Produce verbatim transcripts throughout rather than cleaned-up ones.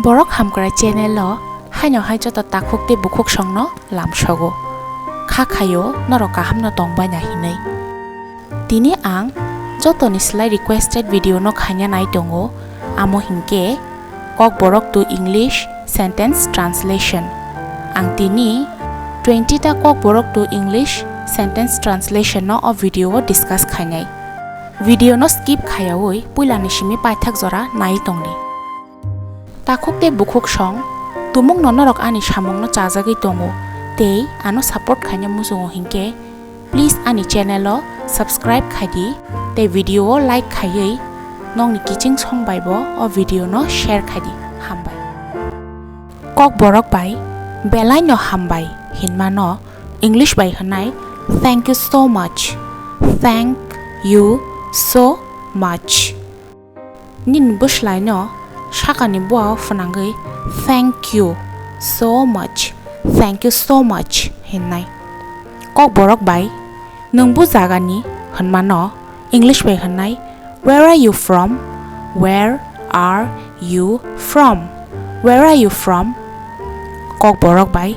Borok Hamkrai channel o haino hai joto takhuk tei bukhuk songno lamsogo. Kha khaio norok kahamno tongbaina hinwi. Tini ang jotoni slai requested video no khaina nai tongo, amo hinkhe Kokborok to English sentence translation. Ang tini twenty ta Kokborok to English sentence translation no o video o discuss khainai. Video no skip khayaui puilani simi paithak jora nai tongdi. Takhuk tei bukhuk song, tumungno norok ani samungno chajagwi tongo tei ano support khaina muchungo hinkhe, please ani channel o subscribe khaidi tei video o like khaiwi nokni kiching song bai bo o video no share khaidi. Hambai. Kokborok bai belaino hambai hinmano English bai hwnai thank you so much, thank you so much. Nini bwslaino sakani bua phwnangwi thank you so much, thank you so much hinnai. Kokborok bai nwng bu jagani hwnmano English bai hwnnai where are you from? Where are you from? Where are you from? Kokborok bai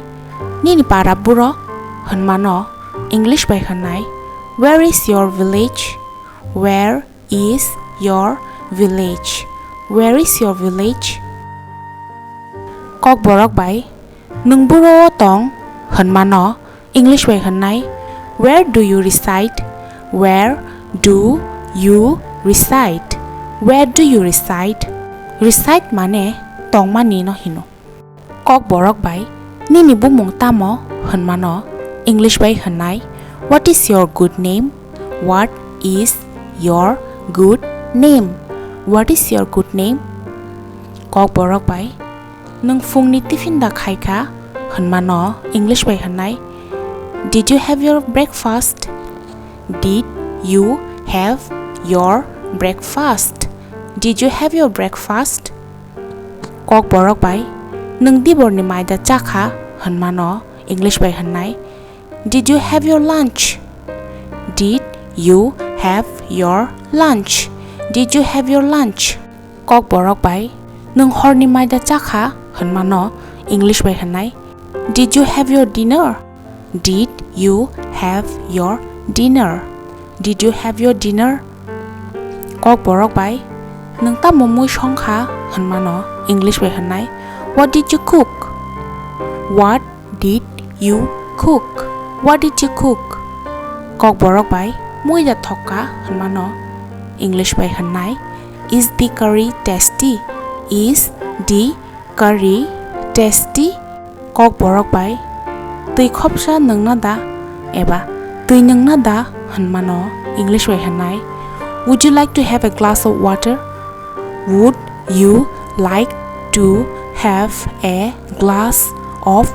nini para buro hwnmano English bai hwnnai where is your village? Where is your village? Where is your village? Kokborok bai nwng buro o tong hwnmano English bai hwnnai where do you reside? Where do you reside? Where do you reside? Reside mane tongmani no hino. Kokborok bai nini bumung tamo hwnmano English bai hwnnai what is your good name? What is your good name? What is your good name? Kokborok bai nwng phungni tiffin da khaikha hwnmano English bai hwnnai did you have your breakfast? Did you have your breakfast? Did you have your breakfast? Kokborok bai nwng diborni maida chakha hwnmano English bai hwnnai did you have your lunch? Did you have your lunch? Did you have your lunch? Kokborok bai nwng horni maida chakha hwnmano English bai hwnnai did you have your dinner? Did you have your dinner? Did you have your dinner? Kokborok bai nwng tamo mui songkha hwnmano English bai hwnnai what did you cook? What did you cook? What did you cook? Kokborok bai mui da thokka hwnmano English bai hwnnai is the curry tasty? Is the curry tasty? Kokborok bai twi khopsa nwngna da eba twi nwngna da hwnmano English bai hwnnai would you like to have a glass of water? Would you like to have a glass of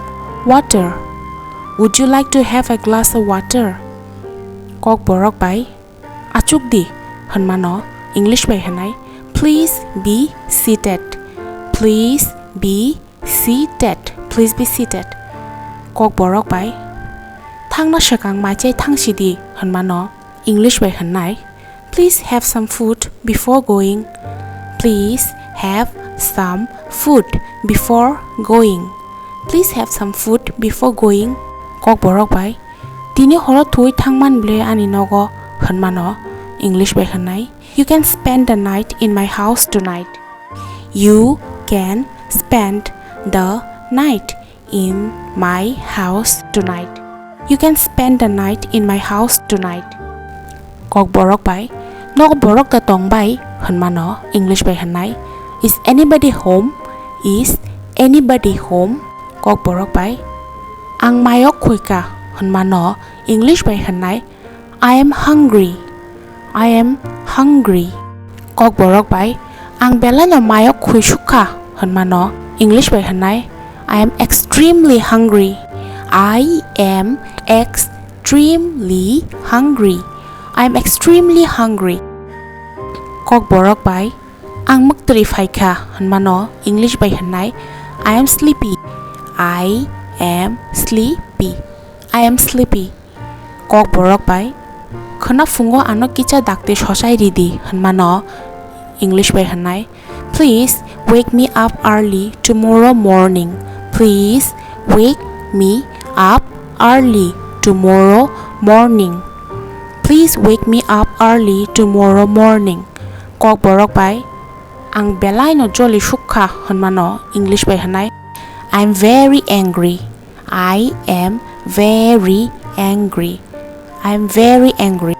water? Would you like to have a glass of water? Kokborok bai achuk di hwnmano English bai hwnai please be seated. Please be seated. Please be seated. Kokborok bai thangna swkang maichai thang sidi hwnmano English bai hwnnai please have some food before going. Please have some food before going. Please have some food before going. Kokborok bai tini horo thwi thangman ble ani nogo hwnmano English bai hwnnai you can spend the night in my house tonight. You can spend the night in my house tonight. You can spend the night in my house tonight. Kokborok bai nogo borok da tong bai hwnmano English bai hwnnai is anybody home? Is anybody home? Kokborok bai ang mayok khuika hwnmano English bai hwnnai I am hungry. I am hungry. Kokborok bai ang belaino mayok khuisukha hwnmano English bai hwnnai I am extremely hungry. I am extremely hungry. I am extremely hungry. Kokborok bai ang mwktwi phaikha hwnmano English bai hwnnai I am sleepy. I am sleepy. I am sleepy. Kokborok bai khwna phungo ano kisa dakti sochai ridi hwnmano English bai hwnnai please Wake me up early tomorrow morning. Please wake me up early tomorrow morning. Please wake me up early tomorrow morning. Kokborok bai ang belai no joli sukha hwnmano English bai hwnai, I'm very angry. I am very angry. I am very angry.